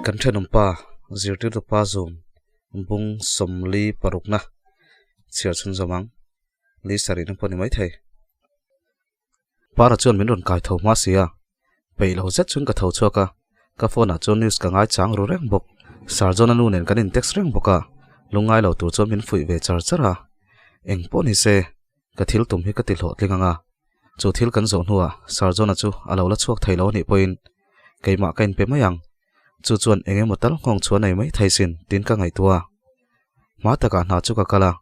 Kan thenawmpa zirtirtu pa zawm bung sawmli parukna chhiar chhunzawm ang li sarihna pawh a ni maithei. Para chuan min rawn kai tho hma si a, peih lo zet chuan ka tho chhuak a, ka phone ah chuan news ka ngai chang ru reng bawk. Sir John-a nu nen kan in text reng bawk a, lungngai lo tur chuan min fuih ve char char a. Eng pawh ni se, ka thil tum hi ka ti hlawhtling ang a, chu thil kan zawh hnuah Sir John-a chu a lo la chhuak thei lo anih pawhin keimah ka inpe mai ang, chu chuan eng emaw tal nghawng chhuah nei mai thei sin tiin ka ngaihtuah a. Hma takah hna chu ka kal a,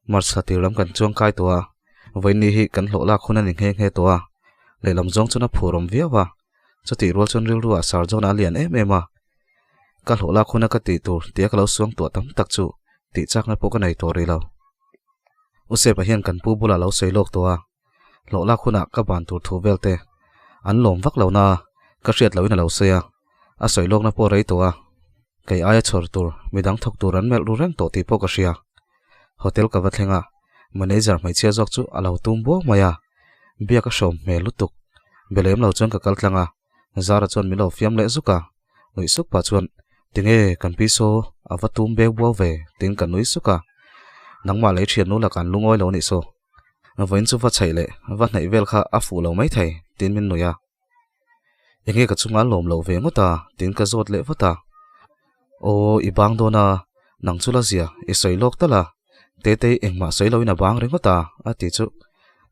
March thla tir lam kan chuang kai tawh a, vawiinni hi kan hlawh lak hun a ni nghe nghe tawh a, lehlam zawng chuan a phur awm viau a, chutih rual chuan rilru ah Sir John-a a lian em em a, ka hlawh lak huna ka tih tur tia ka lo suang tuah tam tak chu tih chakna pawh ka nei tawh rih lo. U Sepa hian kan pu bulah lo sawi lawk tawh a, hlawh lak hunah ka ban tur thu vel te an lawm vak lo na ka hriat lohin a lo sawi a, a sawi lawkna pawh rei tawh a, kei aia chhawr tur midang thawk tur an melh ru reng tawh tih pawh ka hria. Hotel ka va thleng a, manager hmeichhia zawk chu a lo tum buau mai a, biak a hrawm hmel lutuk. Be lem lo chuan ka kal tlang a, Zara chuan min lo fiam leh zuk a, nuih suk pah chuan tinge kan pi saw a va tum beu buau ve tiin ka nui suk a, nangmah lei thiannu lakah an lungawi lo nih saw. Vawiin chu va chhaih leh va hnaih vel kha a fuh lo maithei tiin min nuih a. Enge ka chunga lawm loh ve ngawt a tiin ka zawt leh vat a. Aw i bang dawn a, nang chu la zia i sawi lawk tal a, Tetei engmah sawi loin a bang ringawt a a ti chu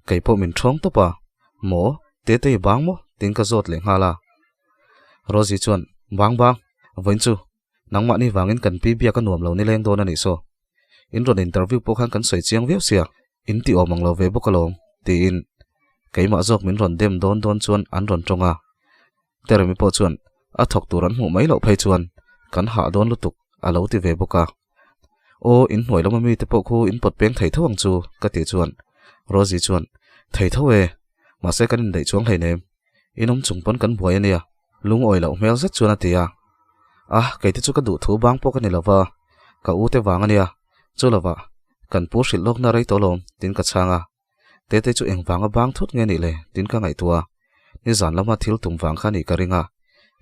kei pawh min ṭhawng tawp a, Maw Tetei i bang maw tiin ka zawt leh nghal a. Rosie chuan Bang bang, vawiin chu Nangmahni vangin kan pi biak a nuam lo nileng dawn a nih saw. In rawn interview pawh khan kan sawi chiang viau sia, in ti awm ang lo ve bawk alawm, tiin keimah zawk min rawn dem dawn dawn chuan an rawn tawng a. Teremi pawh chuan a thawk tur an hmuh mai loh phei chuan kan hah dawn lutuk a lo ti ve bawk a. Aw, in hnuai lama mite pawh khu in pawt peng thei tho ang chu, ka tih chuan Rosie chuan, Thei tho e, mahse kan indaih chuang hleinem. In awm chung pawn kan buai a nia, lungawi loh hmel zet chuan a ti a. Ah, kei te chu ka duh thu bang pawh ka ni lova, ka u te vang a nia, chu lovah kan pu hrilh lawkna rei tawh lawm, tiin ka chhang a. Tete chu engvanga bang thut nge nih le, tiin ka ngaihtuah a. Nizan lama thil tum vang kha nih ka ring a,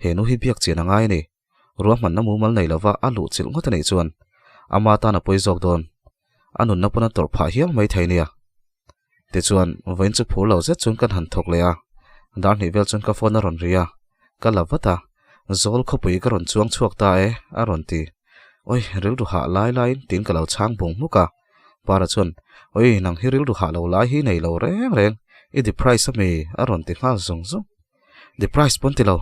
he nu hi biak chian a ngai a ni. Ruahmanna mumal nei lova a luh chilh ngawt a nih chuan ama tan a pawi zawk dawn. A nunna pawn a tawrh phah hial mai thei nia. Tichuan, vawiin chu phur lo zet chuan kan han thawk leh a, dar hnih vel chuan ka phone a rawn ri a, ka la vat a, Zawl khawpui ka rawn chuang chhuak ta e, a rawn ti. Oi, rilru hah lai laiin tiin ka lo chhang bung hmuk a. Para chuan, Oi, nang hi rilru hah lo lai hi nei lo reng reng, i deprice ami? a rawn ti nghal zung zung. Deprice pawn ti lo,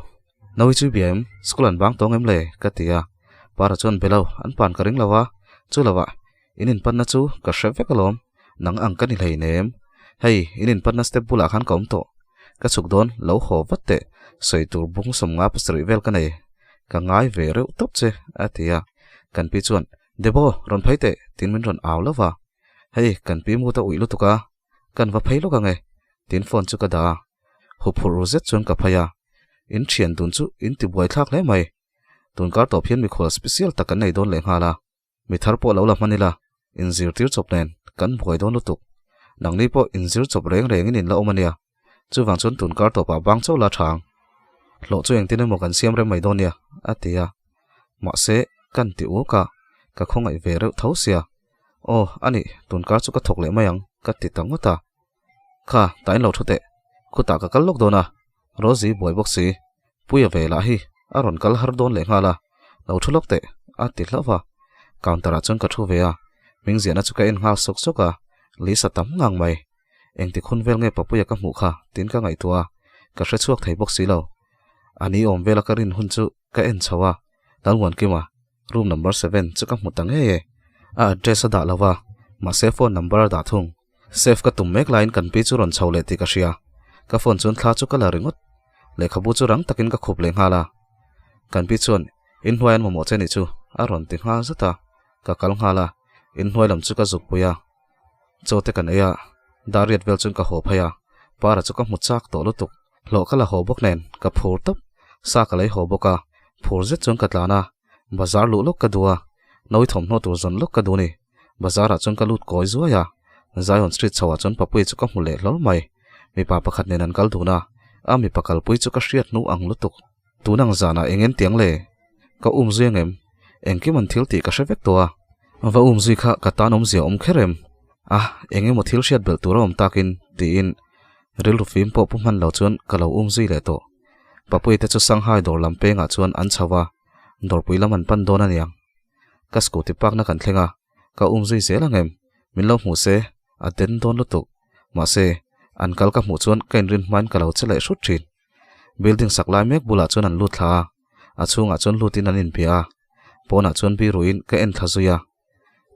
Nawi chu i bia em? School an bang tawng em le? ka ti a. Para chuan, Be lo, an pan ka ring lo a, chu lovah In inpanna chu ka hre vek alawm, nang ang ka ni hleinem. Hei, in inpanna step bulah khan ka awm tawh. Ka chhuk dawn, lo haw vat teh, sawi tur bung 50 pasarih vel ka nei. Ka ngai ve reuh tawp che, a ti a. Kan pi chuan, Debo, rawn phei teh, tiin min rawn au lova. Hei, kan pi mut a uih lutuk a, kan va phei lawk ange, tiin phone chu ka dah a. Huphurh ru zet chuan ka phei a. In thian dun chu in ti buaithlak hle mai. Tunkar tawp hian mikhual special tak kan nei dawn lehnghal a. Mi thar pawh lo la hman ila, inzirtir chawp nen kan buai dawn lutuk. Nangni pawh inzir chawp reng rengin in la awm a nia. Chuvang chuan tun kar tawpah bang chauh la tha ang. Hlawh chu engtin emaw kan siam rem mai dawn nia, a ti a. Mahse, kan ti uak a, ka khawngaih ve reuh tho sia. Aw, a nih, tun kar chu ka thawk leh mai ang, ka ti ta ngawt a. Kha, tah in lo thu teh. Khutah ka kal lawk dawn a, Rosie buai bawk si. Puia ve lah hi a rawn kal har dawn leh nghal a, lo thu lawk teh, a ti hlauh a. Counter ah chuan ka thu ve a, hming ziahna chu ka en nghal sawk sawk a, Lisa tam ngang mai. Engtik hun vel nge Papuia ka hmuh kha tiin ka ngaihtuah a, ka hre chhuak thei bawk si lo. A ni awm vela ka rin hun chu ka en chho a, Lalmuankima, room number seven chu ka hmu ta ngei e. A address a dah lo va, mahse phone number a dah thung. Save ka tum mek laiin kan pi chu rawn chho leh tih ka hria. Ka phone chuan thla chu ka la ringawt. Lehkhabu chu rang takin ka khup leh nghal a. Kan pi chuan, Inhnuai an mamawh che nih chu, a rawn ti nghal zat a. Ka kal nghal a, inhnuai lam chu ka zuk pui a. Chaw te kan ei a, dar riat vel chuan ka haw phei a. Para chu ka hmu chak tawh lutuk. Hlawh ka la haw bawk nen, ka phur tawp. Sa ka lei haw bawk a, phur zet chuan ka tlan a, bazar luh lawk ka duh a, nawi thawmhnaw tur zawn lawk ka duh a ni. Bazar ah chuan ka lut kawi zuai a, Zion Street chho ah chuan Papuii chu ka hmu leh hlawl mai. Mipa pakhat nen an kal dun a, a mipa kalpui chu ka hriat hnu ang lutuk. Tun ang zanah eng en tiang le? Ka um zui angem? Engkim an thil tih ka hre vek tawh a, va um zui kha ka tan awmzia awm kher em? A, eng emaw thil hriat belh tur a awm takin tiin rilru fim pawh pu hman lo chuan ka lo um zui leh tawh. Papuii te chu Sanghai dawr lam pengah chuan an chho a, dawrpui lam an pan dawn a niang. Ka scooty park na kan thleng a, ka um zui zel angem? Min lo hmuh se, a den dawn lutuk. Mahse, an kal ka hmuh chuan ka inrin hmain ka lo che leh hrut thin. Building sak lai mek bulah chuan an lut thla a, a chhungah chuan lutin an inbia a, pawnah chuan biruin ka en thla zui a.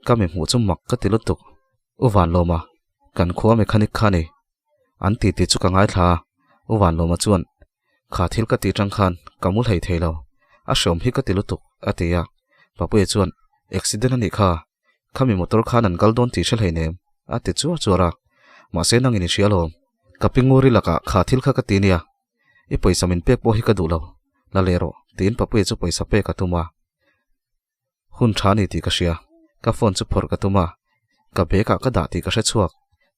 Ka mi hmuh chu mak ka ti lutuk. U Vanlawma, kan khua mechanic kha a ni. An ti tih chu ka ngaithla a, U Vanlawma chuan, Kha thil ka tih tang khan ka mu hlei thei lo, a hreawm hi ka ti lutuk, a ti a. Papuia chuan, Accident a nih kha, khami motor khan an kal dawn tih hre hleinem, a ti chuar chuar a. Mahse nangin i hria alawm, ka pi nguri lakah kha thil kha ka ti nia, i pawisa min pek pawh hi ka duh lo, la leh rawh, tiin Papuia chu pawisa pek a tum a. Hun tha ni tih ka hria, ka phone chu phawrh ka tum a, ka bag ah ka dah tih ka hre chhuak,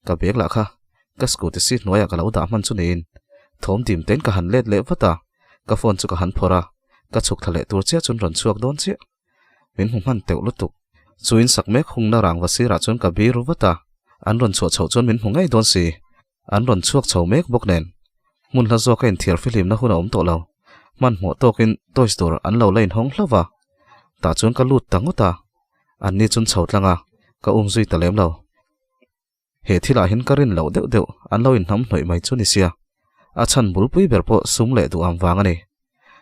ka bag lah kha ka scooty seat hnuaiah ka lo dah hman chu niin thawm dim tein ka han let leh vat a, ka phone chu ka han phawrh a, ka chhuk thla leh tur chiah chuan rawn chhuak dawn chiah. Min hmu hman teuh lutuk. Chu in sak mek hungna rangva sirah chuan ka bir vat a, an rawn chhuah chhoh chuan min hmu ngei dawn si. An rawn chhuak chho mek bawk nen, hmun hla zawka inthiar fihlimna hun a awm tawh lo. Hmanhmawh tawkin toys tur an lo la inhawng hlauh va, tah chuan ka lut ta ngawt a, anni chun chho tlang a, ka um zui ta lem lo. He thilah hian ka rin loh deuh deuh an lo inhnam hnawih mai chu ni sia, a chhan bulpui ber pawh sum leh duham vang a ni.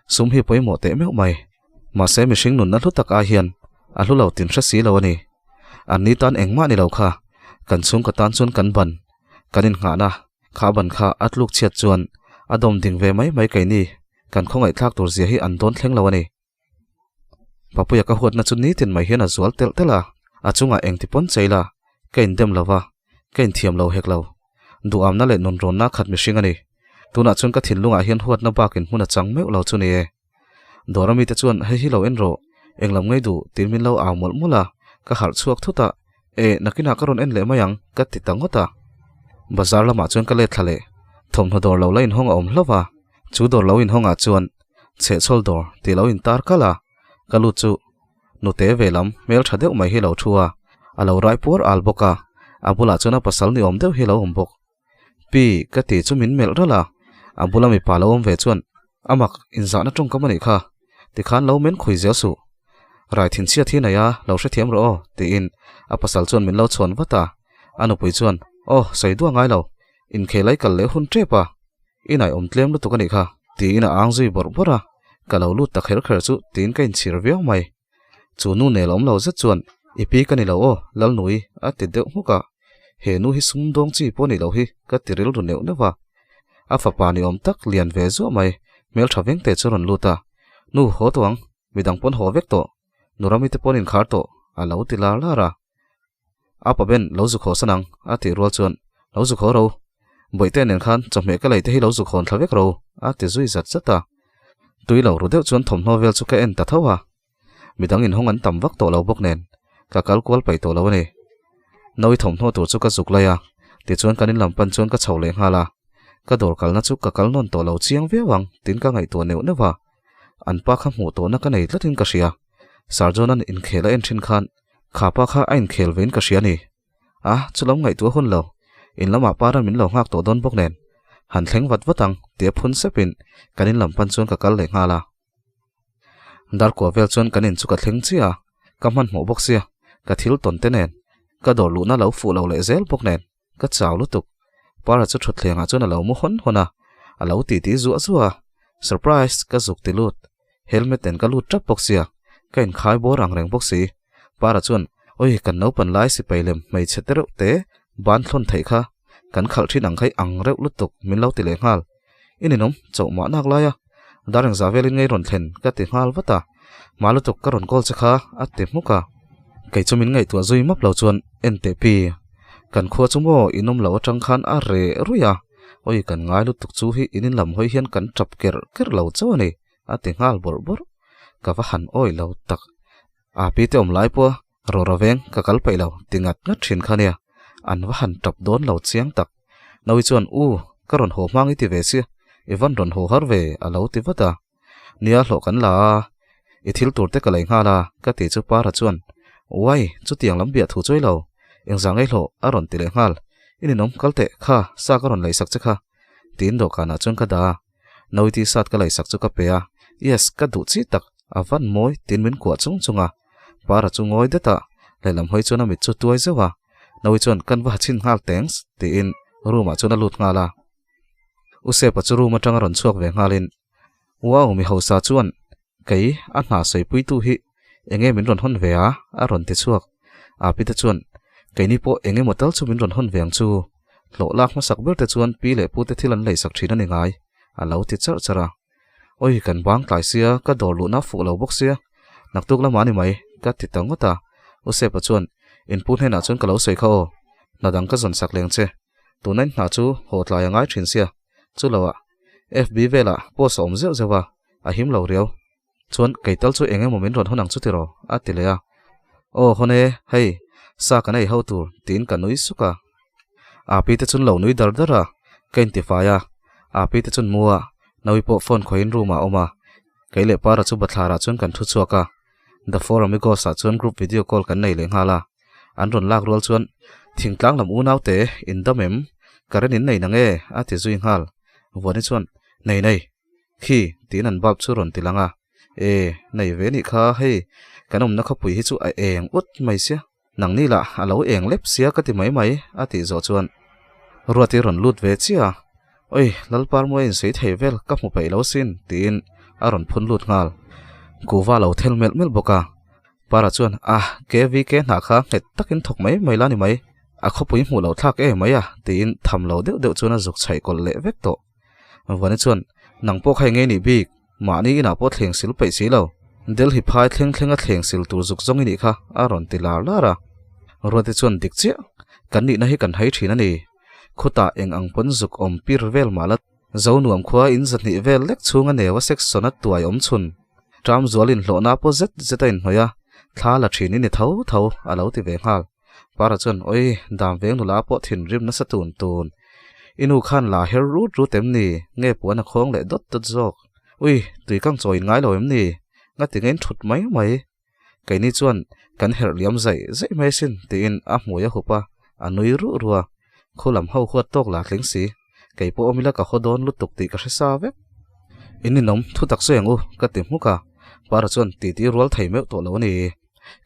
Sum hi pawimawh teh meuh mai. Mahse mihring nunna hlu tak ai hian a hlu lo tin hre si lo a ni. An ni tan engmah ni lo kha, kan chhungkaw tan chuan kan ban, kan innghahna kha ban kha a tluk chhiat chuan a dawm ding ve mai mai keini kan khawngaihthlak tur zia hi an dawn thleng lo a ni. Papuia ka huatna chu nitin mai hian a zual telh telh a, a chungah engti pawn chei la, ka indem lo va, ka inthiam lo hek lo. Duhamna leh nunrawnna khat mihring a ni. Tunah chuan ka thinlungah hian huatna bakin hmun a chang meuh lo chu ni e. Dawra mite chuan hei hi lo en rawh, englam ngei duh tiin min lo au mawlh mawlh a, ka harh chhuak thut a, e nakinah ka rawn en leh mai ang ka ti ta ngawt a. Bazar lamah chuan ka let thla leh, thawmhnaw dawr lo la inhawng a awm hlauh a, chu dawr lo inhawngah chuan chhehchhawl dawr tih lo intar kalh a, ka lut chu Nute ve lam hmel tha deuh mai hi lo thu a, a lo rai puar al bawk a, a bulah chuan a pasal ni awm deuh hi lo awm bawk. Pi, ka ti chu min melh ralh a, a bula mipa lo awm ve chuan a mak inzahna tawngkam a nih kha, tikhan lo men khui zel suh. Rai thinchhiat hi nei a, lo hrethiam rawh aw, tiin a pasal chuan min lo chhawn vat a, a nupui chuan, Aw, sawi duah ngai lo, inkhel ai kal leh hun tep a, i naih awm tlem lutuk a nih kha, tiin a ang zui bawrh bawrh a, ka lo lut ta kher kher chu tiin ka inchhir viau mai. Chu nu nel awm lo zet chuan, I pi ka ni lo aw, Lalnui, a ti deuh hmuk a. He nu hi sumdawng chi pawh a nih loh hi, ka ti rilru neuh neuh a. A fapa ni awm tak lian ve zuah mai, hmeltha veng te chu a rawn lut a. Nu, haw tawh ang, midang pawn haw vek tawh, nu rami te pawn inkhar tawh, a lo ti lar lar a. A pa Ben, lo zuk haw san ang, a tih rual chuan, Lo zuk haw ro. Bawihte nen khan chawhmeh ka lei te hi lo zuk hawn thla vek ro, a ti zui zat zat a. Tui lo ru deuh chuan thawmhnaw vel chu ka en ta tho a. Midang inhawng an tam vak tawh lo bawk nen, ka kal kual paih tawh lo a ni. Nawi thawmhnaw tur chu ka zuk lai a, tichuan kan in lam pan chuan ka chho leh nghal a. Ka dawr kalna chu ka kal nawn tawh lo chiang viau ang tiin ka ngaihtuah neuh neuh a. An pa kha hmuh tawhna ka nei tlatin ka hria. Sir John-a'n inkhel a en thin khan Kha pa kha a inkhel vein ka hria a ni. A, chulam ngaihtuah hun lo. In lamah paran min lo nghak tawh dawn bawk nen. Han thleng vat vat ang, tia phun sepin kan in lam pan chuan ka kal leh nghal a. Darkua vel chuan kan in chu ka thleng chiah a, ka hmanhmawh bawk sia, ka thil tawn te nen, ka dawr luhna lo fuh lo leh zel bawk nen, ka chau lutuk. Para chu thutthlengah chuan a lo mu hawn hawn a, a lo titi zuah zuah a, surprise ka zuk ti lut. Helmet nen ka lut tap bawk sia, ka inkhai bawr ang reng bawk si. Para chuan, Oi, kan naupan lai sipai lem hmeichhe te reuh te ban thlawn theih kha, kan khalh thin ang kha i ang reuh lutuk min lo ti leh nghal. I ninawm, chauh mah nak lai a, dar engzah velin ngei rawn thlen ka ti nghal vat a, Mah lutuk ka rawn call che kha a ti hmuk a. Kei chu min ngaihtuah zui map lo chuan en teh pi, kan khua chu maw inawm lo atang khan a reh ruih a, oi kan ngai lutuk chu hi in inlam hawi hian kan tap kerh kerh lo chauh a ni. a ti nghal bawrh bawrh. Ka va han awi lo tak. A pi te awm lai pawh rawra veng ka kal peih lo ti ngat ngat thin kha nia. An va han tap dawn lo chiang tak. Naui chuan U, ka rawn haw hmang i ti ve sia, i van rawn haw har ve a lo ti vat a. Nia hlawh kan la a, i thil tur te ka lei nghal a ka ti chu Para chuan Uai, chutiang lam biah thu chuai lo, engzah ngei hlawh a rawn ti leh nghal. I ninawm kal teh kha, sa ka rawn leisak che kha tiin dawhkanah chuan ka dah a. Nauiti sat ka leisak chu ka pe a, Yes, ka duh chi tak, a van mawi tiin min kuah chung chung a. Para chu ngawi det a, lehlam hawi chuan a mit chu tuai zeuh a. Naui chuan kan va ha chhin nghal thanks tiin room ah chuan a lut nghal a. U Sepa chu room atanga rawn chhuak ve nghalin, Wow, mi hausa chuan kei a hna sawipuitu hi enge min rawn hawn ve a? a rawn ti chhuak. Api te chuan, Keini pawh eng emaw tal chu min rawn hawn ve ang chu. Hlawh lak hmasak ber te chuan pi leh pu te thil an leisak thin a ni ngai, a lo ti charh charh a. Oi, kan bang tlai sia, ka dawr luhna fuh lo bawk sia. Naktuk lamah a ni mai, ka ti ta ngawt a. U Sepa chuan, In pu hnenah chuan ka lo sawi kha aw. Hna dang ka zawn sak leng che. Tuna in hna chu haw tlai a ngai thin sia. Chu loah, FB velah post a awm zeuh zeuh a, a him lo riau. Chuan kei tal chu eng emaw min rawn hawn ang chu tiraw? a ti leh a. Aw hawn e, hei, sa kan ei ho tur, tiin ka nui suk a. Api te chun lo nui dar dar a, ka intifai a. Api te chun mu a, Naui pawh phone khawihin room ah a awm a. Kei leh Para chu bathlar ah chuan kan thu chhuak a. The Four Amigos ah chuan group video call kan nei leh nghal a. An rawn lak rual chuan, Thingtlang lam unaute, in dam em? Current in nei nang e? a ti zui nghal. Vuani chuan, Nei nei. Khi, tiin an bulb chu rawn ti lang a. E, nei ve nih kha, hei, kan awmna khawpui hi chu a eng ut mai sia. Nangni lah a lo eng lep sia ka ti mai mai, a tih zawh chuan Ruati rawn lut ve chiah a. Oi, Lalparmua insawi thei vel ka hmu peih lo sin, tiin a rawn phun lut nghal. Kuva lo thel melh melh bawk a. Para chuan, Ah, KVK hnah kha nghet takin thawk mai mai la ni mai, a khawpui hmuh loh thlak e mai a, tiin tham lo deuh deuh chuan a zuk chhaih kawlh leh vek tawh. Vani chuan, Nang pawh kha eng nge nih bik? Mahni inah pawh thleng sil peih si lo. Delhi phai thleng thleng a thleng sil tur zuk zawng i nih kha, a rawn ti lar lar a. Ruati chuan, Dik chiah, kan nihna hi kan hai thin a ni. Khutah eng ang pawn zuk awm pir vel mah la, zo nuam khua in zahnih vel lek chhung a neu a section a tuai awm chhun. Tram zual inhlawhna pawh zet zet a inhnawih a, thla la thin i ni tho tho, a lo ti ve nghal. Para chuan, Oi, dam veng nula pawh thinrim nasa tun tun. I nu khan la her rut rut em ni? Nge puan a khawng leh dawt dawt zawk? Ui, tui kang chawi in ngai lo em ni? Nga ti ngein thut mai mai. Keini chuan kan herh liam zaih zaih mai asin, tiin a hmui a hup a, a nui ruh ruh a. Khu lam ho huat tawk la tling si. Kei pawh awm ila ka haw dawn lutuk tih ka hre sa vek. In ninawm, thu tak sawi ang u, ka ti hmuk a. Para chuan titi rual thei meuh tawh lo a ni.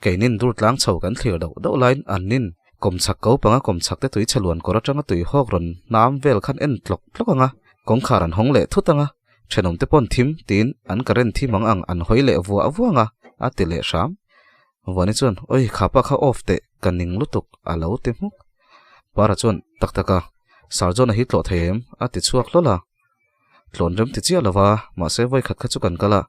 Keinin dur tlang chho kan thlir doh doh laiin annin kawmchhak ko panga kawmchhak te tui chhe luan kawr atanga tui hawk rawn hnam vel khan en tlawk tlawk ang a, kawngkhar an hawng leh thut ang a, thenawm te pawn thim tiin an current thim ang ang an hawi leh vuah vuah ang a, a ti leh hram. Vuani chuan, Oi, khapa kha off teh, ka ning lutuk, a lo ti hmuk. Para chuan, Tak tak a, Sarjona hi tlawh thei em? a ti chhuak hlawl a. Tlawn rem ti chiah lova, mahse vawikhat kha chu kan kal a,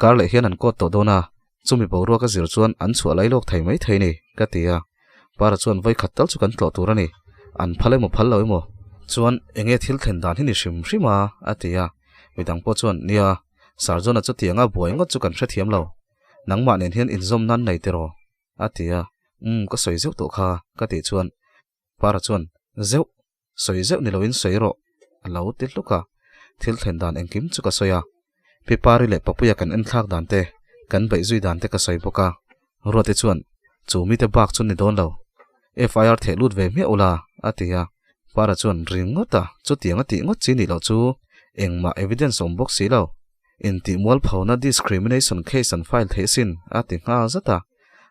kar leh hian an kawt tawh dawn a, chumi boruak a zir chuan an chhuah lai lawk thei mai thei ni, ka ti a. Para chuan vawikhat tal chu kan tlawh tur a ni, an phal emaw phal lo emaw chuan enge thil thlen dan hi ni hrim hrim a, a ti a. Midang pawh chuan, Nia, Sarjona chu tianga buai ngawt chu kan hrethiam lo, nangmah nen hian inzawm nan nei tiraw? a ti a. Umm, ka sawi zeuh tawh kha, ka tih chuan Para chuan, Zeuh, Sawi zeuh ni loin sawi rawh, a lo ti hluk a. Thil thlen dan engkim chu ka sawi a. Pi Pari leh Papuia kan enthlak dan te, kan beih zui dan te ka sawi bawk a. Ruati chuan, Chu mite bak chu ni dawn lo. FIR theh lut ve hmiah ula, a ti a. Para chuan, Ringawt a, chutiang a tih ngawt chi nih loh chu engmah evidence awm bawk si lo. Intih mualphona discrimination case an file theih sin, a ti nghal zat a.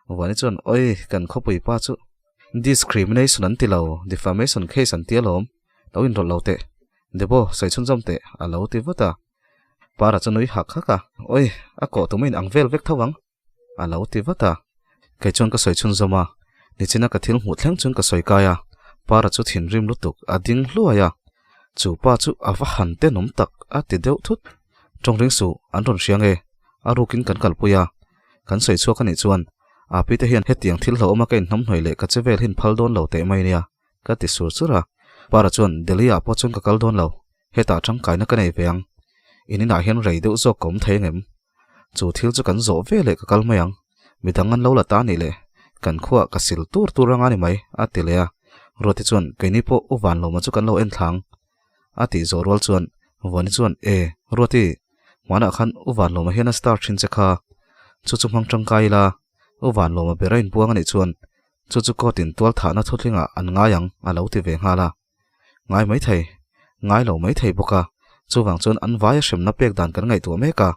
Vuani chuan, Oi, kan khawpui pa chu. Discrimination an ti lo, defamation case an ti alawm. Lo inrawlh lo teh. Debo, sawi chhunzawm teh, a lo ti vut a. Para chu nui hak hak a, Oi, a kawh tum a in ang vel vek tho ang, a lo ti vat a. Kei chuan ka sawi chhunzawm a, nichina ka thil hmuh thleng chuan ka sawi kai a. Para chu thinrim lutuk, a ding hluai a. Chu pa chu a va han tenawm tak, a ti deuh thut. Tawng ring suh, an rawn hria nge? A rukin kan kalpui a. Kan sawi chhuak a nih chuan Api te hian hetiang thil hlauhawma ka inhnamhnawih leh ka che vel hin phal dawn lo teh mai nia, ka ti sur sur a. Para chuan, Delhi ah pawh chuan ka kal dawn lo, hetah tangkaina ka nei ve ang. In inah hian rei deuh zawk ka awm thei angem? Chu thil chu kan zawh ve leh ka kal mai ang. Midang an lo la ta a nih le, kan khuaah ka sil tur tur anga ni mai, a ti leh a. Ruati chuan, Keini pawh U Vanlawma chu kan lo en thlang. A tih zawh rual chuan Vuani chuan, E, Ruati, hmanah khan U Vanlawma hian a star thin che kha. Chu chu hmang tangkai ila, U Vanlawma ber a inbuang a nih chuan chu chu court in tual thahna thutlingah an ngai ang, a lo ti ve nghal a. Ngai mai thei, ngai lo mai thei bawk a, chuvang chuan an vaia hremna pek dan kan ngaihtuah mek a,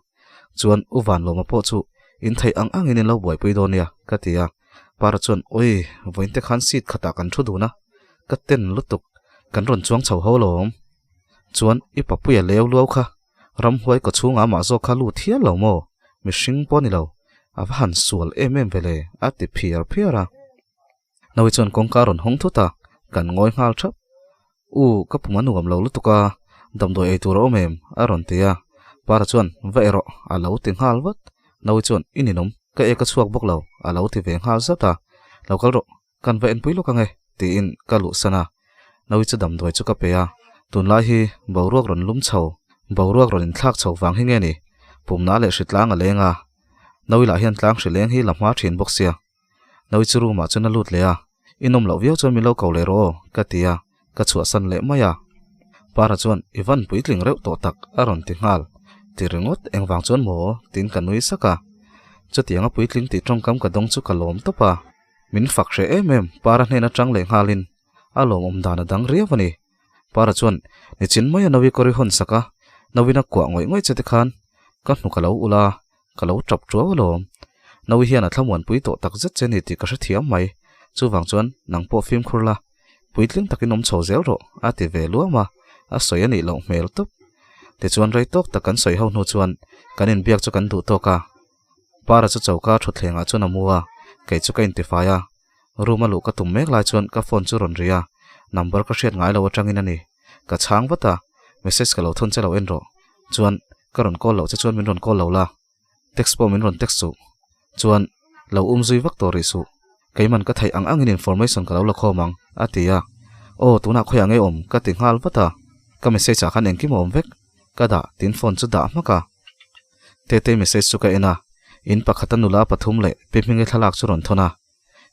chuan U Vanlawma pawh chu in theih ang angin in lo buaipui dawn nia, ka ti a. Para chuan, Oi, vawiin te khan seat khatah kan thu dun a, ka ten lutuk, kan rawn chuang chho ho lo awm. Chuan i papuia leu luau kha, ramhuai kaw chhungah amah zawk kha lut hial lo maw? Mihring pawh ni lo, a va han sual em em ve le, a ti phiar phiar a. Nawi chuan kawngka a rawn hawng thut a, kan ngawi nghal thap. U, ka pum a nuam lo lutuk a, damdawi ei tur a awm em? a rawn ti a. Para chuan, Va erawh, a lo ti nghal vat. Nawi chuan, I ninawm, ka ek a chhuak bawk lo, a lo ti ve nghal zat a. Lo kal rawh, kan va enpui lawk ang e, tiin ka luhsan a. Nawi chu damdawi chu ka pe a, tunlai hi boruak rawn lum chho, boruak rawn inthlak chho vang hi nge ni? Pumna leh hritlang a leng a, Nawi lah hian tlang hrileng hi la hma thin bawk sia. Nawi chu room ah chuan a lut leh a, I nawm loh viau chuan min lo ko leh rawh aw, ka ti a, ka chhuahsan leh mai a. Para chuan, I van puitling reuh tawh tak, a rawn ti nghal. Ti ringawt, engvang chuan maw? tiin ka nui sak a. Chutianga puitling tih tawngkam ka dawng chu ka lawm tawp a. Min fak hreh em em, Para hnen atang leh nghalin a lawmawm dan a dang riau a ni. Para chuan, Nichin mai a Nawi kawr i hawn sak a, Nawina kuah ngawih ngawih che te khan ka hnu ka lo ul a, ka lo tap tuau alawm. Nawi hian a thlamuanpui tawh tak zet che ni tih ka hrethiam mai. Chuvang chuan nang pawh fimkhur la, puitling takin awm chho zel rawh, a ti ve luam a, a sawi a nih loh hmel tawp. Tichuan rei tawk tak kan sawi ho hnu chuan kan inbiak chu kan duh tawk a. Para chu choka thutthlengah chuan a mu a, kei chu ka intifai a. Room a luh ka tum mek lai chuan ka phone chu rawn ri a, number ka hriat ngai lo atangin a ni. Ka chhang vat a, message ka lo thawn che lo en rawh. Chuan ka rawn call loh che chuan min rawn call lo la, text pawh min rawn text suh. Chuan lo um zui vak tawh rih suh. Keiman ka theih ang angin information ka lo la khawm ang, a ti a. Aw, tunah khawiah nge awm? ka ti nghal vat a. Ka message ah khan engkim a awm vek. Ka dah tin phone chu dah hmak a. Tetei message chu ka en a, in pakhata nula pathum leh pi hmingi thlalak chu rawn thawn a.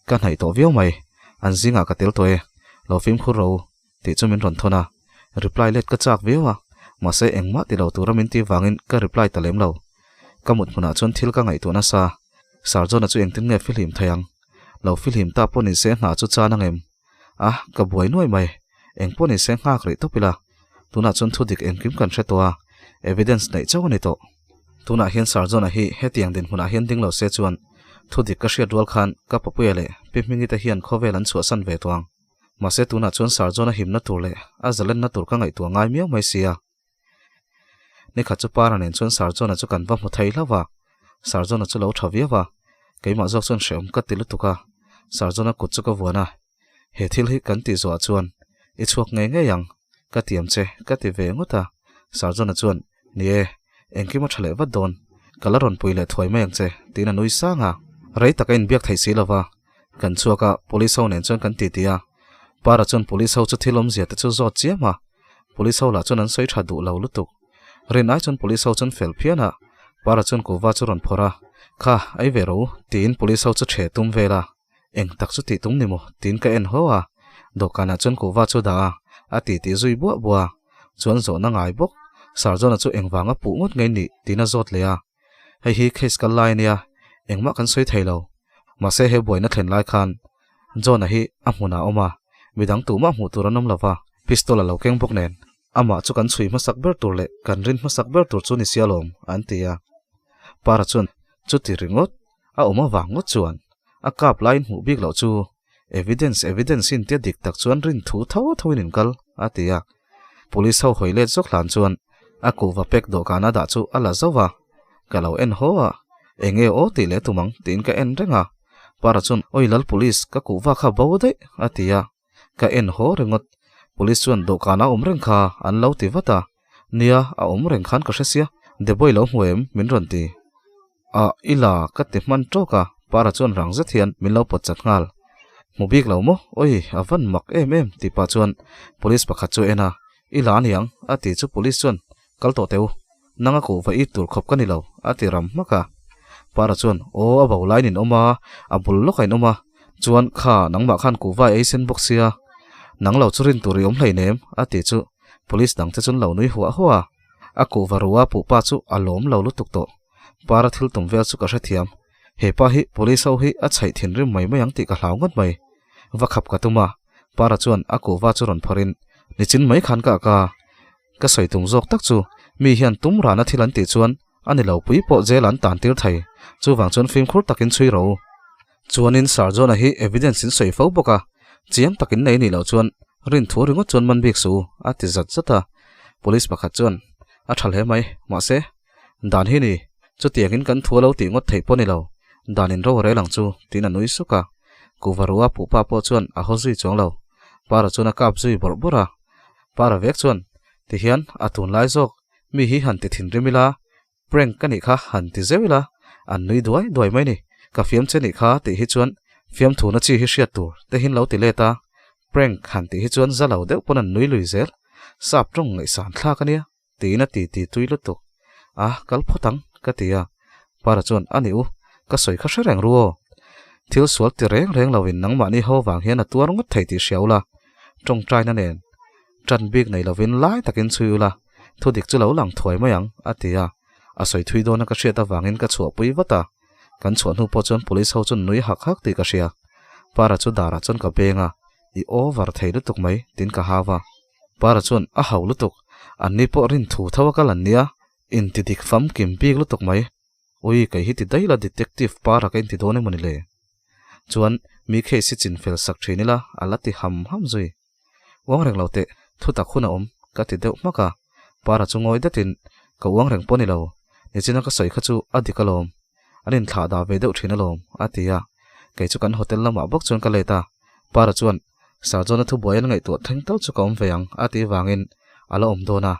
Ka hnaih tawh viau mai, an zingah ka tel tawh e, lo fimkhur ro tih chu min rawn thawn a. Reply let ka chak viau a, mahse engmah ti lo tura min tih vangin ka reply ta lem lo. Ka mut hmunah chuan thil ka ngaihtuah nasa, Sir John-a chu engtin nge fihlim thei ang? Lo fihlim ta pawh nise hna chu chan ang em? A, ka buai nuai mai, eng pawh nise nghak rih tawp ila. Tunah chuan thu dik engkim kan hre tawh a, evidence neih chauh a ni tawh. Tunah hian Sir John-a hi hetiang dinhmunah hian ding lo se chuan thu dik ka hriat rual khan ka papuia leh Pi Hmingi te hian khawvel an chhuahsan ve tawh ang. Mahse tunah chuan Sir John-a himna tur leh a zalenna tur ka ngaihtuah ngai miau mai sia. Nikhat chu Para nen chuan Sir John-a chu kan va hmu thei hlauh a, Sir John-a chu lo tha viau a, keimah zawk chuan hrehawm ka ti lutuk a, Sir John-a kut chu ka vuan a, He thil hi kan tih zawhah chuan i chhuak ngei ngei ang, ka tiam che, ka ti ve ngawt a. Sir John-a chuan, Ni e, engkim a tha leh vat dawn, ka la rawn pui leh thuai mai ang che, tiin a nui sang a. Rei tak a inbiak theih si lova, kan chhuak a, police ho nen chuan kan titi a. Para chuan police ho chu thil awmzia te chu zawt chiam a, police ho lah chuan an sawi tha duh lo lutuk. Rin ai chuan police ho chuan fel phian a, Para chuan kuhva chu rawn phawrh a, Kha, ei ve ro, tiin police ho chu ṭhe tum vel a. Eng tak chu tih tum ni maw? tiin ka en haw a, dawhkanah chuan kuhva chu dah a, a ti tih zui buah buah a, chuan zawhna ngai bawk. Sir John-a chu engvanga puh ngawt ngei nih tiin a zawt leh a, Hei hi case kal lai a nia, engmah kan sawi thei lo. Mahse he buaina thlen lai khan John-a hi a hmunah a awm a, midang tumah hmuh tur an awm lo va, pistol a lo keng bawk nen. Amah chu kan chhui hmasak ber tur leh kan rin hmasak ber tur chu ni sia lawm, an ti a. Para chuan, Chuti ringawt, A awm avang ngawt chuan a kap laiin hmuh bik loh chu evidence evidence in tia dik tak chuan rin thu tho tho in in kal, a ti a. Police ho hawi let zawk hlan chuan a kuhva pack dawhkan a dah chu a la zauh a. Ka lo en haw a, eng nge aw tih leh tum ang tiin ka en reng a. Para chuan Oi lal police ka kuhva kha bo daih, a ti a. Ka en haw ringawt. Police chuan dawhkan a awm reng kha an lo ti vat a. Nia, a awm reng khan ka hre sia. Deboi lo hmu em? min rawn ti. A, i la ka ti hman tawk a, Para chuan rang zet hian min lo pawt chat nghal. Hmu bik lo maw? Oi, a van mak em em tih pah chuan police pakhat chu a en a. I la aniang, a ti chu police chuan, Kal tawh teh u. Nanga kuhva it tur khawp ka ni lo, a ti ram hmak a. Para chuan, Aw, a bo laiin in awm a, a bul lawkah in awm a. Chuan, kha, nangmah khan kuhva i ei sen bawk sia. Nang lo chu rin tur i awm hleinem, a ti chu. Police dang te chuan lo nui huah huah a. A kuhva rua puh pa chu a lawm lo lutuk tawh. Para thil tum vel chu ka hrethiam. He pa hi police ho hi a chhaih thinrim mai mai ang tih ka hlau ngawt mai. Va khap ka tum a, Para chuan a kuhva chu rawn phawrh in, Nichin mai khan ka ak a. Ka sawi tum zawk tak chu mi hian tum rana thil an tih chuan a ni lo pui pawh jail an tan tir thei. Chuvang chuan fimkhur takin chhui ro. Chuanin Sir John-a hi evidence in sawi fo bawk a, chiang takin nei nih loh chuan rin thu ringawt chuan man bik suh u, a ti zat zat a. Police pakhat chuan, A tha hle mai, mahse, dan hi ni, chutiangin kan thu a lo tih ngawt theih pawh ni lo, dan in ro a rel ang chu, tiin a nui suk a. Kuvarua puhpa pawh chuan a haw zui chuang lo. Para chuan a kap zui bawrh bawrh a. Para vek chuan, Tihian, a tunlai zawk, mi hi han ti thinrim ila, Prank ka nih kha han ti zeuh ila, an nui duai duai mai ni. Ka fiam che nih kha tih hi chuan fiamthuna chi hi hriat tur te hin lo ti let a, prank han tih hi chuan za lo deuh pawn an nui lui zel. Sap tawng ngaihsan thlak a nia, tiin a ti ti tui lutuk. A, kal phawt ang, ka ti a. Para chuan, A nih u, ka sawi kha hre reng ru aw. Thil sual ti reng reng lovin nangmahni ho vang hian a tuar ngawt thei tih hria ula, tawngtaina nen Ṭan bik nei lovin lai takin chhui ula, thu dik chu lo lang thuai mai ang, a ti a. A sawi thui dawna ka hriat avangin ka chhuahpui vat a. Kan chhuah hnu pawh chuan police ho chuan nui hak hak tih ka hria. Para chu darah chuan ka beng a, I over thei lutuk mai, tiin ka hau a. Para chuan, A hau lutuk, anni pawh rin thu tho a kal an nia, inti dik famkim bik lutuk mai. Ui, kei hi ti daih la detective para ka inti dawn emawni le? Chuan mi case hi chinfel sak thin ila a la ti ham ham zui. Uang reng lo teh, thu tak hun a awm, ka ti deuh hmak a. Para chu ngawi datin, Ka uang reng pawh ni lo, nichina ka sawi kha chu a dik alawm. An inthlah dah ve deuh thin alawm, a ti a. Kei chu kan hotel lamah bawk chuan ka let a. Para chuan, Sir John-a thubuai an ngaihtuah thleng tal chu ka awm ve ang, a tih vangin a la awm dawn a.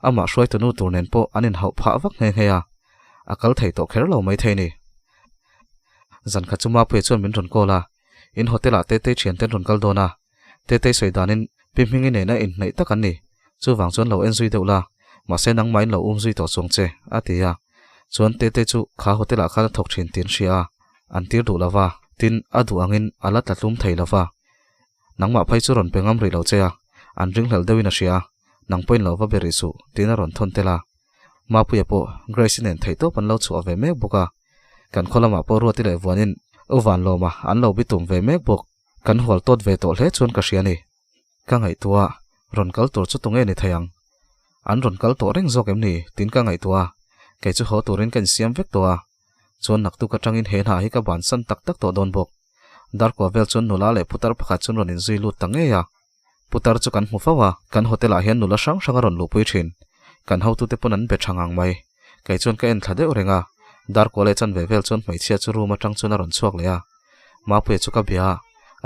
Amah hruaitunu tur nen pawh an inhauh phah vak nghe nghe a, a kal thei tawh kher lo maithei ni. Zan khat chu Mapuia chuan min rawn call a, In hotel ah Tetei thian ten rawn kal dawn a, Tetei sawi danin Pi Hmingi nena inhnaih tak an ni, chuvang chuan lo en zui deuh la, mahse nangmah in lo um zui tawh chuang che, a ti a. Chuan Tetei chu kha hotel ah khan a thawk thin tiin hria a, an tir duh lo va, tin a duh angin a la tla tlum thei lo va. Nangmah phei chu rawn pe ngam rih lo che a, an ringhlel deuhin a hria a, nang pawhin lo va be rih suh, tiin a rawn thawn tel a. Mapuia pawh Grace-i nen theihtawp an lo chhuah ve mek bawk a. Kan khaw lamah pawh Ruati leh Vuanin U Vanlawma an lo bitum ve mek bawk. Kan hual tawt ve tawh hle chuan ka hria a ni. Ka ngaihtuah a, rawn kal tur chu tunge ni thei ang? An rawn kal tawh reng zawk em ni? tiin ka ngaihtuah a, kei chu haw turin ka insiam vek tawh a. Chuan naktuk atangin he hna hi ka bansan tak tak tawh dawn bawk. Darkua vel chuan nula leh putar pakhat chuan rawn inzui lut ta ngei a. Putar chu kan hmu fo a, kan hotel ah hian nula hrang hrang a rawn luhpui thin. Kan hotute pawn an be tha ngang mai. Kei chuan ka en thla deuh reng a, Darkua leh chanve vel chuan hmeichhia chu room atang chuan a rawn chhuak leh a. Mapuia chu ka bia a,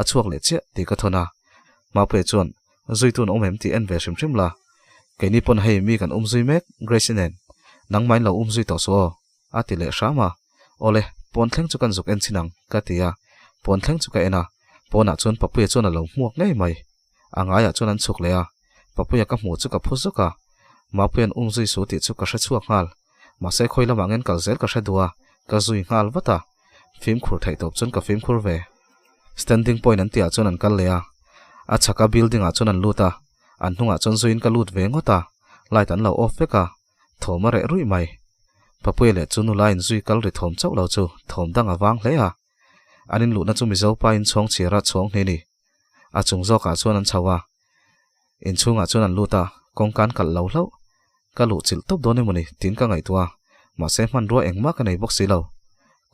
a chhuak leh chiah tih ka thawn a. Mapuia chuan, Zuitun awm em tih en ve hrim hrim la. Keini pawn hei mi kan um zui mek, Grace-i nen. Nangmahin lo um zui tawh suh aw. A ti leh hram a, Awle, pawn thleng chu kan zuk en chin ang, ka ti a. Pawn thleng chu ka en a, pawnah chuan Papuia chuan a lo hmuak ngei mai. A ngaiah chuan an chhuk leh a, Papuia ka hmuh chu ka phu zuk a. Mapuia'n um zui su tih chu ka hre chhuak nghal. Mahse khawi lamah ngen kal zel ka hre duh a, ka zui nghal vat a. Fimkhur theih tawp chuan ka fimkhur ve. Standing point an tihah chuan an kal leh a, a chhaka building ah chuan an lut a, an hnungah chuan zuiin ka lut ve ngawt a, light an lo off vek a. Thawm a reh ruih mai. Papuia leh chu nula in zui kal ri thawm chauh lo chu thawm dang a vang hle a. An in luhna chu Mizo pa in chhawng chhiar a chhawng hni ni. A chung zawkah chuan an chho a. Inchhungah chuan an lut a, kawngka an kalh lo hlauh. Ka luh chilh tawp dawn emawni tiin ka ngaihtuah a, mahse hmanrua engmah ka nei bawk si lo.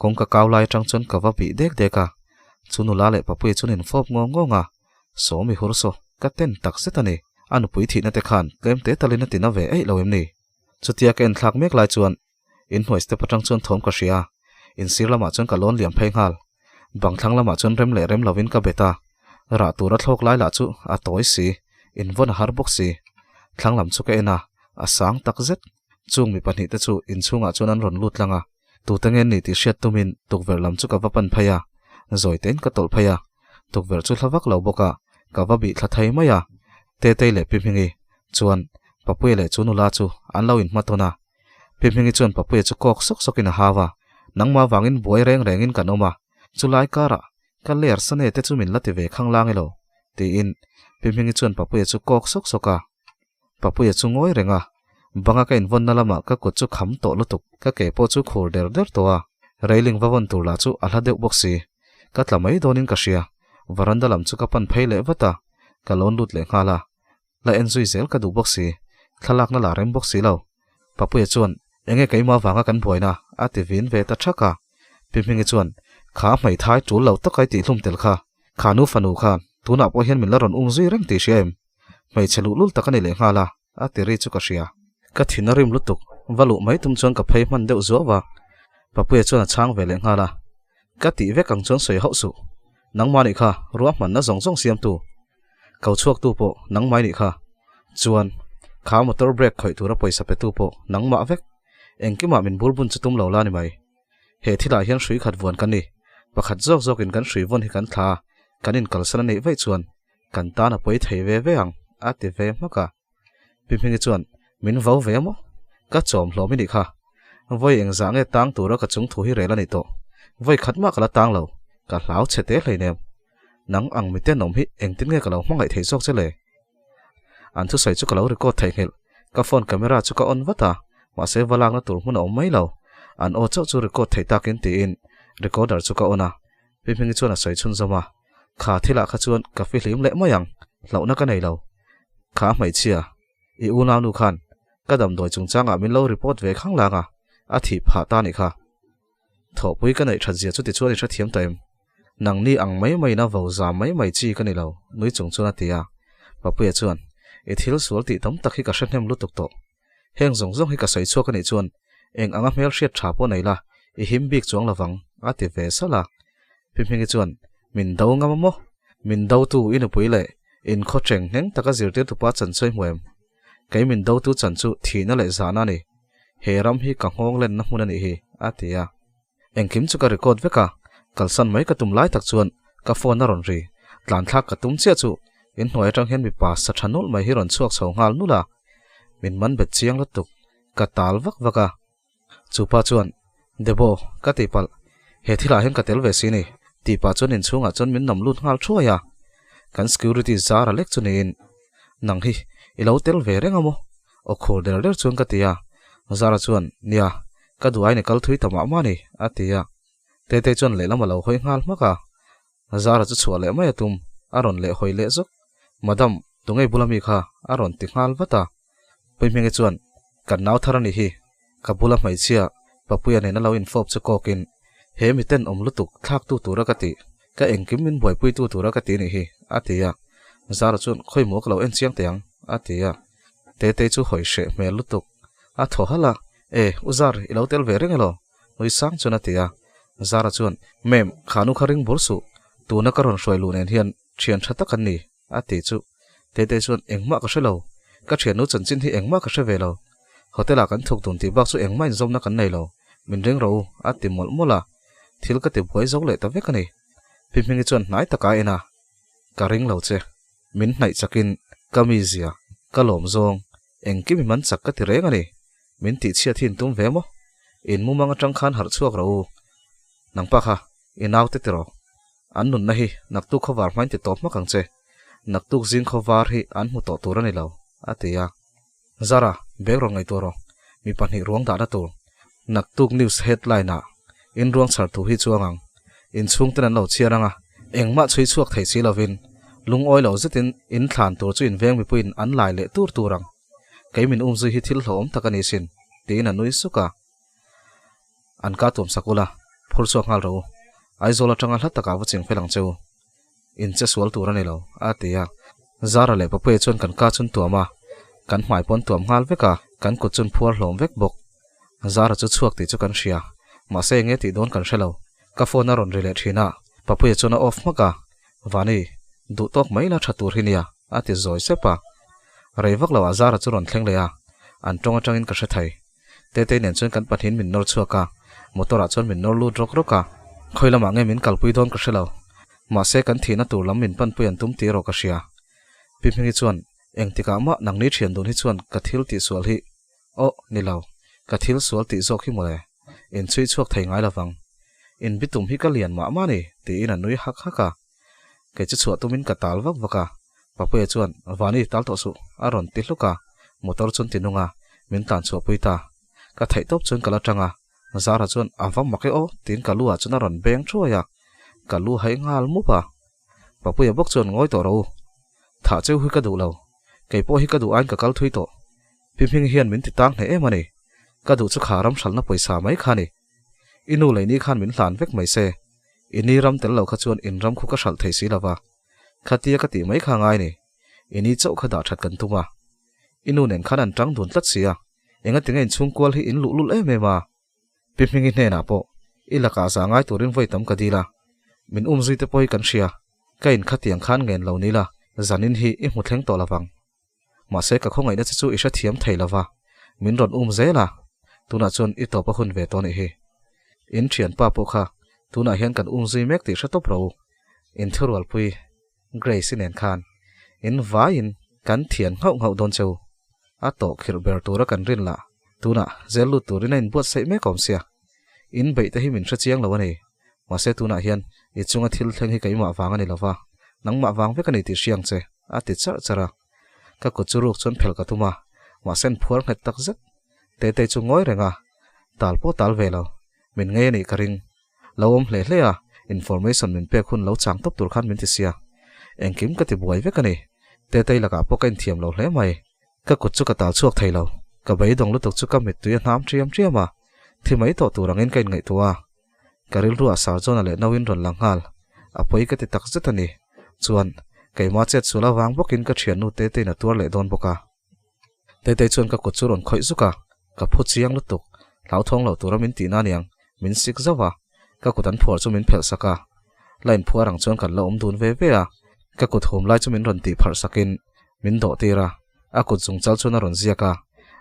Kawngka kau lai atang chuan ka va bih dek dek a. Chu nula leh Papuia chuan in fawp ngawng ngawng a. Sawmi hur saw, ka ten tak zet a ni. A nupui thihna te khan tlem te talin a tina ve eih lo em ni? Chutia ka enthlak mek lai chuan inhnuai step atang chuan thawm ka hria a, insir lamah chuan ka lawn liam phei nghal. Bang thlang lamah chuan rem leh rem lovin ka bet a, rah tur a thlawk lai lah chu a tawi si, invawn a har bawk si. Thlang lam chu ka en a, a sang tak zet. Chung mi pahnihte chu inchhungah chuan an rawn lut tlang a, tute nge ni tih hriat tumin tukverh lam chu ka va pan phei a, zawi tein ka tawlh phei a, tukverh chu hla vak lo bawk a, ka va bih thla thei mai a. Tetei leh Pi Hmingi chuan Papuia leh chu nula chu an lo inhma tawn a. Pi Hmingi chuan Papuia chu kawk sawk sawkin a hau a, Nangmah vangin buai reng rengin kan awm a, chulai karah ka ler sane te chu min la ti ve khang lang elo? tiin Pi Hmingi chuan Papuia chu kawk sawk sawk a. Papuia chu ngawi reng a, banga ka invawnna lamah ka kut chu kham tawh lutuk, ka ke pawh chu khur der der tawh a, railing va vawn tur lah chu a hla deuh bawk si. Ka tla mai dawnin ka hria, varanda lam chu ka pan phei leh vat a, ka lawn lut leh nghal a. La en zui zel ka duh bawk si, thlalakna la rem bawk si lo. Papuia chuan, Enge keimah vanga kan buaina? a ti vin ve ta thak a. Pi Hmingi chuan, Kha hmeithai tul lo tak ai tihhlum tel kha, kha nu fanu kha tunah pawh hian min la rawn um zui reng tih hria em? Hmeichhe luhlul tak a ni leh nghal a, a ti ri chu ka hria. Ka thin a rim lutuk, va luh mai tum chuan ka phei hman deuh zuau a. Papuia chuan a chhang ve leh nghal a, Ka tih vek ang chuan sawi hauh suh. Nangmah nih kha ruahmanna zawng zawng siamtu. Ko chhuaktu pawh nangmah nih kha. Chuan, kha motor brake khawih tura pawisa petu pawh nangmah vek. Engkimah min bur bun chu tum lo la ni mai. He thilah hian hrui khat vuan kan ni. Pakhat zawk zawkin kan hrui vawn hi kan thla a, kan inkalsan a neih vaih chuan kan tan a pawi thei ve ve ang, a ti ve hmak a. Pi Hmingi chuan, Min vo ve maw? Ka chawm hlawm i nih kha. Vawi engzah nge tang tura ka chung thu hi rel a nih tawh. Vawi khat mah ka la tang lo, ka hlau chhe te hleinem. Nang ang mi tenawm hi engtin nge ka lo hmangaih theih zawk che le? An thusawi chu ka lo record theihnghilh. Ka phone camera chu ka on vat a, mahse va lakna tur hmun a awm mai lo. An aw chauh chu record theih takin tiin recorder chu ka on a. Pi Hmingi chuan a sawi chhunzawm a, Kha thilah kha chuan ka fihlim leh mai ang, hlauhna ka nei lo. Kha hmeichhia, i unaunu khan ka damdawi chungchangah min lo report ve khang lang a, a thih phah ta nih kha. Thawhpui ka neih that zia chu tichuan i hrethiam ta em? Nangni ang mai maiin a vo zam mai mai chi ka ni lo, nui chung chuan a ti a. Papuia chuan, I thil sual tih tam tak hi ka hre hnem lutuk tawh. Heng zawng zawng hi ka sawi chhuak a nih chuan eng anga hmel hriat tha pawh nei la, i him bik chuang lovang, a ti ve salh a. Pi Hmingi chuan, Min do ngam a maw? Min dotu i nupui leh inkhaw cheng ngheng taka zirtirtupa chan chu i hmu em? Kei min dotu chan chu thihna leh zahna a ni. He ram hi ka nghawng lenna hmun a nih hi, a ti a. Engkim chu ka record vek a, kalsan mai ka tum lai tak chuan ka phone a rawn ri. Tlan thlak ka tum chiah chu inhnuai atang hian mipa sa tha nulh mai hi rawn chhuak chho nghal nulh a. Min man bet chiang lutuk, ka tal vak vak a. Chu pa chuan, Debo, ka tih palh, he thilah hian ka tel ve si ni, tih pah chuan inchhungah chuan min nam lut nghal thuai a. Kan security zar a lek chu niin, Nang hi i lo tel ve reng a maw? Aw khur der der chuan ka ti a. Zara chuan, Nia, ka duh aiin i kal thui ta mah mah ni, a ti a. Tetei chuan lehlam a lo hawi nghal hmak a. Zara chu chhuah leh mai a tum, a rawn leh hawi leh zawk. Madam, tungei bula mi kha? a rawn ti nghal vat a. Puihmingi chuan, Kan nau thar a nih hi, ka bula hmeichhia Papuia nena lo infawp chu kawkin, he mi tenawm lutuk thlaktu tura ka tih, ka engkim min buaipuitu tura ka ti nih hi, a ti a. Zara chuan, Khawimaw ka lo en chiang teh ang, a ti a. Tetei chu hawi hreh hmel lutuk, a thaw halh a, E, U Zar, i lo tel ve reng elaw? Nui sang chuan a ti a. Zara chuan, Ma'am, kha nu kha ring bur suh, tuna ka rawn hruai luh nen hian thian tha tak an ni, a ti chu. Tetei chuan, Engmah ka hre lo, ka thiannu chanchin hi engmah ka hre ve lo. Hotel ah kan thuk dun tih bak chu engmah inzawmna kan nei lo, min ring rawh u, a ti mawlh mawlh a. Thil ka ti buai zo leh ta vek a ni. Pi Hmingi chuan hnai taka a en a, Ka ring lo che. Min hnaih chakin ka mizia, ka lawm zawng, engkim i man chak ka ti reng a ni. Min tihchhiat hi in tum ve maw? In mumang atang khan harh chhuak rawh u. Nangpa kha, i naute ti rawh. An nunna hi naktuk khawvar hmain ti tawp hmak ang che. Naktuk zing khawvar hi an hmu tawh tur a ni lo, a ti a. Zara, bag rawn ngaihtuah rawh. Mi pahnih ruang dahna tur. Naktuk news headline ah in ruang chhar thu hi chuang ang. In chhungten an lo chhiar ang a, engmah chhui chhuak thei si lovin lungawi lo zetin in thlan tur chu in veng mipuiin an lai leh tur tur ang. Kei min umzui hi thil hlauhawm tak a ni sin, tiin a nui suk a. An ka tuam sak ula, phur chhuak nghal rawh u. Aizawl atanga hla takah va ching fel ang che u. In che sual tur a ni lo, a ti a. Zara leh Papuia chuan kan ka chun tuam a, kan hmai pawn tuam nghal vek a, kan kut chun phuar hlawm vek bawk. Zara chu chhuak tih chu kan hria, mahse enge tih dawn kan hre lo. Ka phone a rawn ri leh thin a, Papuia chuan a off hmak a, Vani, duh tawk mai la tha tur hi nia, a ti zawi sep a. Rei vak loah Zara chu rawn thleng leh a, an tawng atangin ka hre thei. Tetei nen chuan kan pahnihin min nawr chhuak a, motor ah chuan min nawr lut rawk rawk a. Khawi lamah nge min kalpui dawn ka hre lo. Mahse kan thihna tur lam min panpui an tum tih erawh ka hria. Pi Hmingi chuan, Engtikah mah nangni thian dun hi chuan ka thil tihsual hi, aw, ni lo. Ka thil sual tih zawk hi mawle, in chhui chhuak thei ngai lovang. In bitum hi ka lian mah mah ni, tiin a nui hak hak a. Kei chu chhuah tumin ka tal vak vak a, Papuia chuan, Vani, tal tawh suh, a rawn ti hluk a, motor chuan ti nung a, min tlan chhuah pui ta. Ka theih tawp chuan ka la tang a, Zara chuan, A va mak e aw, tiin ka lu ah chuan a rawn beng thuai a, ka lu haih nghal mup a. Papuia bawk chuan, Ngawi tawh rawh u, thah cheu hi ka duh lo, kei pawh hi ka duh aiin ka kal thui tawh. Pi Hming hian min ti tang hneh em a ni, ka duh chu kha ram hralhna pawisa mai kha a ni. I nu lei ni khan min hlan vek mai se, i ni ram tel lo kha chuan in ram khu ka hralh thei si lo va, khatia ka tih mai kha ngai ni, i ni chauh kha dah that kan tum a. I nu nen khan an tang dun tlat si a, engatinge in chhungkual hi in luh lul em em a? Pi Hmingi hnenah pawh i lakah za ngai turin vawi tam ka dil a, min umzui te pawh hi kan hria, ka in khatiang khan ngen lo ni la, zanin hi i hmu thleng tawh lovang. Mahse ka khawngaihna che chu i hrethiam thei lova, min rawn um zel a, tunah chuan i tawp a hun ve tawh anih hi. In thianpa pawh kha tunah hian kan umzui mek tih hre tawp ro. In thurualpui Grace-i nen khan in vaiin kan thian nghauh nghauh dawn cheu. A tawh khirh ber tura kan rin lah tunah zel lut turin a inbuatsaih mek awm sia. In beih te hi min hre chiang lo a ni. Mahse tunah hian i chunga thil thleng hi keimah vang a ni lova, nangmah vang vek a ni tih hriang che, a ti charh charh a. Ka kut chu ruk chuan phelh ka tum a, mahse an phuar nghet tak zet. Tetei chu ngawi reng a, tal pawh tal ve lo, min ngei a nih ka ring. Lo awm hle hle a, information min pek hun lo chang tawp tur khan min ti sia. Engkim ka ti buai vek a ni. Tetei lakah pawh ka inthiam lo hle mai. Ka kut chu ka tal chhuak thei lo. Ka beidawng lutuk chu ka mittui a hnam ṭiam ṭiam a, thi mai tawh tur angin ka inngaihtuah a. Ka rilruah Sarjona leh Nauin rawn lang nghal. A pawi ka ti tak zet a ni. Chuan, keimah chet sual avang bawkin ka thiannu Tetei'n a tuar leh dawn bawk a. Tetei chuan ka kut chu rawn khawih zuk a, ka phu chiang lutuk. Hlauthawng loh tura min tihna aniang, min sik zauh a. Ka kut an phuar chu min phelh sak a. Line phuar ang chuan kan la awm dun ve ve a. Ka kut hum lai chu min rawn tih pharh sakin min dawh tir a. A kut zungchal chuan a rawn ziak a,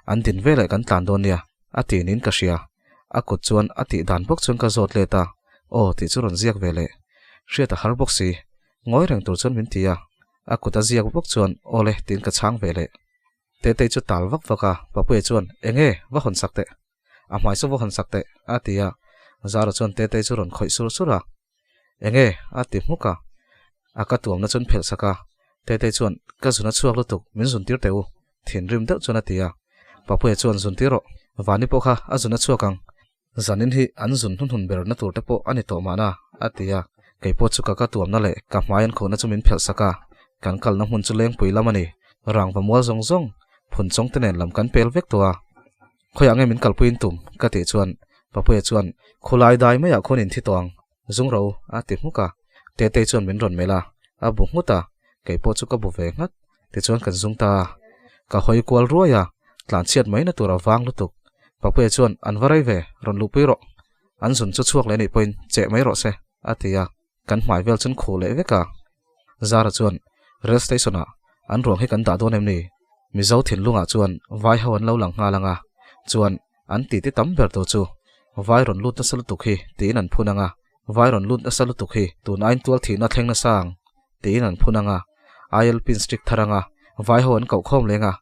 An din veleh kan tlan dawn nia, a ti niin ka hria. A kut chuan a tih dan bawk chuan ka zawt let a, Aw tih chu rawn ziak ve leh. Hriat a har bawk si. Ngawi reng tur chuan min ti a. A kut a ziak bawk chuan Aw le tiin ka chhang ve leh. Tetei chu tal vak vak a, Papuia chuan Enge, va hawn sak teh. A hmai chu va hawn sak teh, a ti a. Zara chuan Tetei chu rawn khawih sur sur a. Enge? a ti hmuk a. A ka tuamna chuan phelh sak a. Tetei chuan, Ka zun a chhuak lutuk, min zun tir teh u, thinrim deuh chuan a ti a. Papuia chuan, Zun tir rawh, Vani pawh kha a zun a chhuak ang. Zanin hi an zun hnuhnun berna tur te pawh a ni tawh mahna, a ti a. Kei pawh chu ka ka tuamna leh ka hmai an khuhna chu min phelh sak a. Kan kalna hmun chu lengpui lam a ni. Rangva mual zawng zawng, phun chawng te nen lam kan pel vek tawh a. Khawiah nge min kalpui in tum? ka tih chuan Papuia chuan, Khulai dai maiah khuan in thi tawh ang, zung ro, a ti hmuk a. Tetei chuan min rawn melh a, a bu nghut a, kei pawh chu ka bu ve nghat. Tichuan kan zung ta a, ka hawi kual ruai a, tlanchhiat mai na tur a vang lutuk. Papuia chuan, An va rei ve, rawn luhpui rawh. An zun chu chhuak leh anih pawhin cheh mai rawh se, a ti a. Kan hmai vel chuan khuh leh vek a. Zara chuan, Rail station ah an ruang hi kan dah dawn em ni? Mizo thinlungah chuan vai ho an lo lang nghal ang a, chuan an titi tam ber tur chu vai rawn lut nasa lutuk hi tiin an phun ang a, vai rawn lut nasa lutuk hi tun aiin tual thihna thleng nasa ang tiin an phun ang a, ILP in strict thar ang a, vai ho an koh khawm leng a,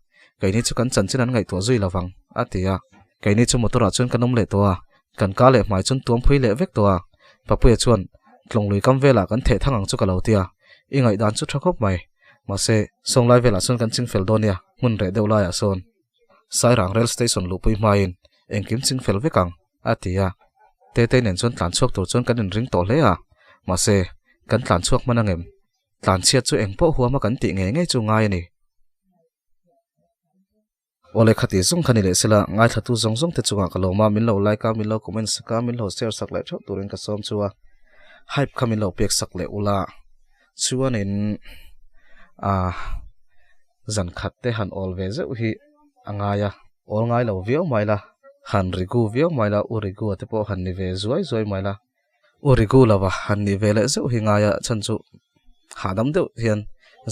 keini chu kan chanchin an ngaihtuah zui lo vang, a ti a. Keini chu motor ah chuan kan awm leh tawh a, kan ka leh hmai chuan tuam phui leh vek tawh a. Papuia chuan, Tlawng lui kam velah kan theh thang ang chu ka lo ti a, i ngaihdan chu tha khawp mai. Mahse, sawnglai velah chuan kan ching fel dawn nia, hmun reh deuh laiah sawn Sairang Rail Station luhpui hmain engkim ching fel vek ang, a ti a. Tetei nen chuan tlan chhuak tur chuan kan inring tawh hle a, mahse, kan tlan chhuak hman angem? Tlan chhiat chu engpawh huama kan tih ngei ngei chu ngai a ni. Awle khati zawng kha ni leh sela, ngaithlatu zawng zawng te chungah ka lawm a, min lo like a, min lo comment sak a, min lo share sak leh theuh turin ka sawm chu a, hype kha min lo pek sak leh ula, chuanin ah zan khat te han awl ve zeuh hi a ngai a, awl ngai lo viau mai la, han rigu viau mai la, u rigu a te pawh han ni ve zuai zuai mai la, u rigu lova han ni ve leh zeuh hi ngai a, chhan chu hahdam deuh hian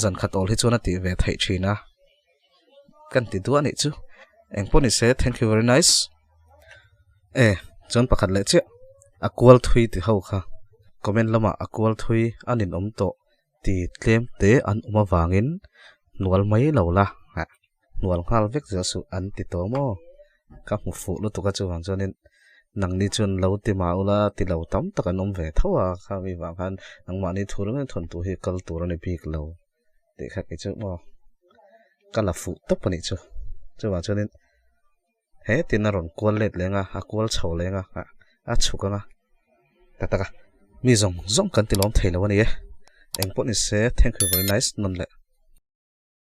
zan khat awl hi chuan a tih ve theih thin a. Kan ti duah anih chu. Engpawh ni se thank you very nice. E chuan pakhat leh chiah a kual thui ti ho kha comment lamah a kual thui a nin awm tawh ti tlem te an awm avangin hnual mai lo la hnual nghal vek zel suh an ti tawh maw. Ka hmu fuh lutuk a chuvang chuanin nangni chuan lo ti mah ula ti lo tam tak an awm ve tho a, kha mi vang khan nangmahni thu ringawt in thawntu hi kal tur a ni bik lo tih kha kei chu maw ka la fuh tawp a nih chu. Chuvang chuanin he tin a rawn kual let leng a, a kual chho leng a, a chhuk ang a, tak tak a, mi zawng zawng kan ti lawm thei lo a ni e. Engpawh ni se, thank you very nice nawn leh.